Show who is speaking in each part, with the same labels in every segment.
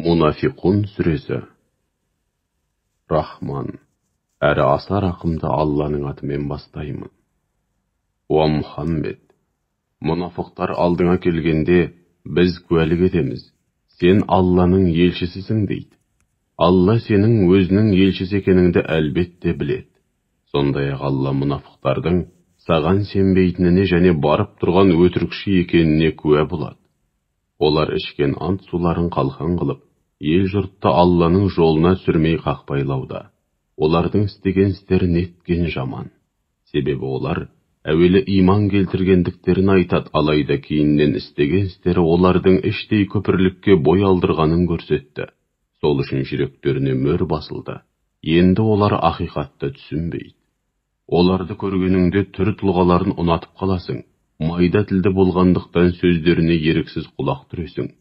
Speaker 1: Мунафиқун сүресі. Рахман, әрі аса рақымды Алланың атымен бастаймын. Уа Мұхаммед, мұнафықтар алдыңа келгенде біз куәлік етеміз, сен Алланың елшісісің дейді. Алла сенің өзінің елшісі екеніңді әлбетте біледі. Сондай-ақ Алла мұнафықтардың саған сенбейтініне және барып тұрған өтірікші екеніне куә болады. Олар ішкен ант суларын қалқан қылып, ел жұртты Алланың жолына түсірмей қақпайлауда. Олардың істеген істері неткен жаман. Себебі олар әуелі иман келтіргендіктерін айтады, алайда кейіннен істеген істері олардың іштей күпірлікке бой алдырғанын көрсетті. Сол үшін жүректеріне мөр басылды. Енді олар ақиқатты түсінбейді. Оларды көргеніңде түр тұлғаларын ұнатып қаласың. Майда тілді болғандықтан сөздеріне еріксіз құлақ түресің.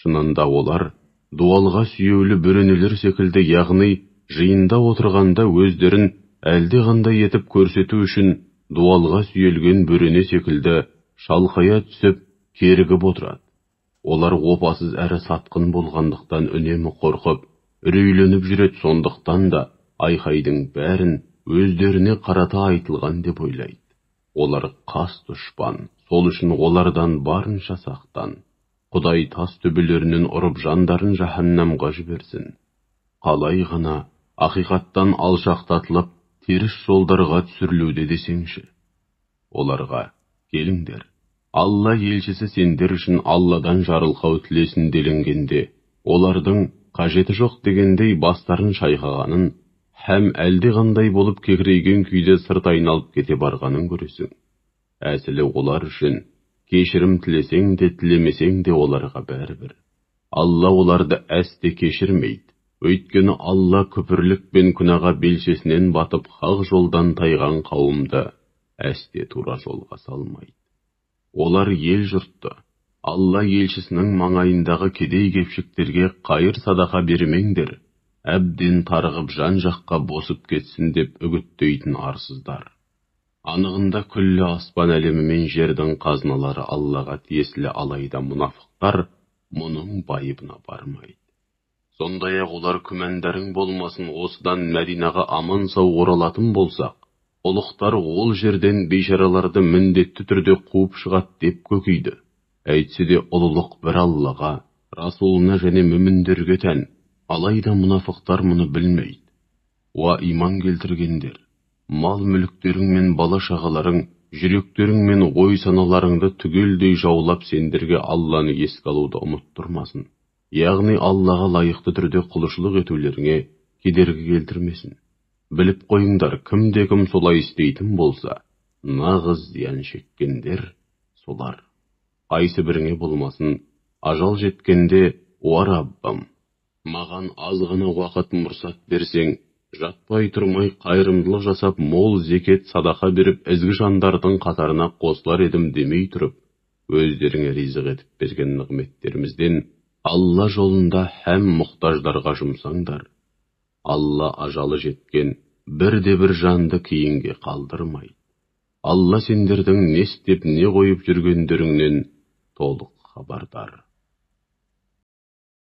Speaker 1: Шынында олар дуалға сүйеулі бөренелер секілді, яғни жиында отырғанда өздерін әлде қандай етіп көрсету үшін дуалға сүйелген бөрене секілді шалқая түсіп, керігіп отырады. Олар опасыз әрі сатқын болғандықтан үнемі қорқып, үрейленіп жүреді, сондықтан да айқайдың бәрін өздеріне қарата айтылған деп ойлайды. Олар қас дұшпан, сол үшін олардан барынша сақтан. Құдай тас төбелерінен ұрып жандарын жаһаннамға жіберсін. Қалай ғана ақиқаттан алшақтатылып, теріс жолдарға түсірілуде десеңші. Оларға, келіңдер, Алла елшісі сендер үшін Алладан жарылқау тілесін делінгенде, олардың қажеті жоқ дегендей бастарын шайқағанын, һәм әлде қандай болып кекірейген күйде сырт айналып кете барғанын көресің. Әсілі олар үшін кешірім тілесең де тілемесең де оларға бәрібір. Алла оларды әсте кешірмейді. Өйткені Алла күпірлік пен күнәға белшесінен батып, хақ жолдан тайған қауымды әсте тура жолға салмайды. Олар ел жұртты, Алла елшісінің маңайындағы кедей кепшіктерге қайыр садақа бермеңдер, әбден тарығып жан жаққа босып кетсін деп үгіттейтін арсыздар. Анығында күллі аспан әлемі мен жердің қазыналары Аллаға тиесілі, алайда мұнафықтар мұның байыбына бармайды. Сондай-ақ олар күмәндарың болмасын, осыдан Мәдинаға аман сау оралатын болсақ, ұлықтар ол жерден бейшараларды міндетті түрде қуып шығады деп көкейді. Әйтсе де ұлылық бір Аллаға, Расулына және мүміндерге тән, алайда мұнафықтар мұны білмейді. Уа иман келтіргендер, мал мүліктерің мен бала шағаларың, жүректерің мен ой саналарыңды түгелдей жаулап сендерге Алланы еске алуды ұмыттырмасын. Яғни Аллаға лайықты түрде құлшылық етулеріңе кедергі келтірмесін. Біліп қойыңдар, кімде-кім солай істейтін болса, нағыз зиян шеккендер солар. Қайсы біріңе болмасын, ажал жеткенде, уа Раббым, маған аз ғана уақыт мұрсат берсең, жатпай тұрмай қайырымдылық жасап, мол зекет садақа беріп, ізгі жандардың қатарына қосылар едім демей тұрып, өздеріңе ризық етіп берген нығметтерімізден Алла жолында һәм мұқтаждарға жұмсаңдар. Алла ажалы жеткен бірде бір жанды кейінге қалдырмайды. Алла сендердің не істеп не қойып жүргендеріңнен толық хабардар.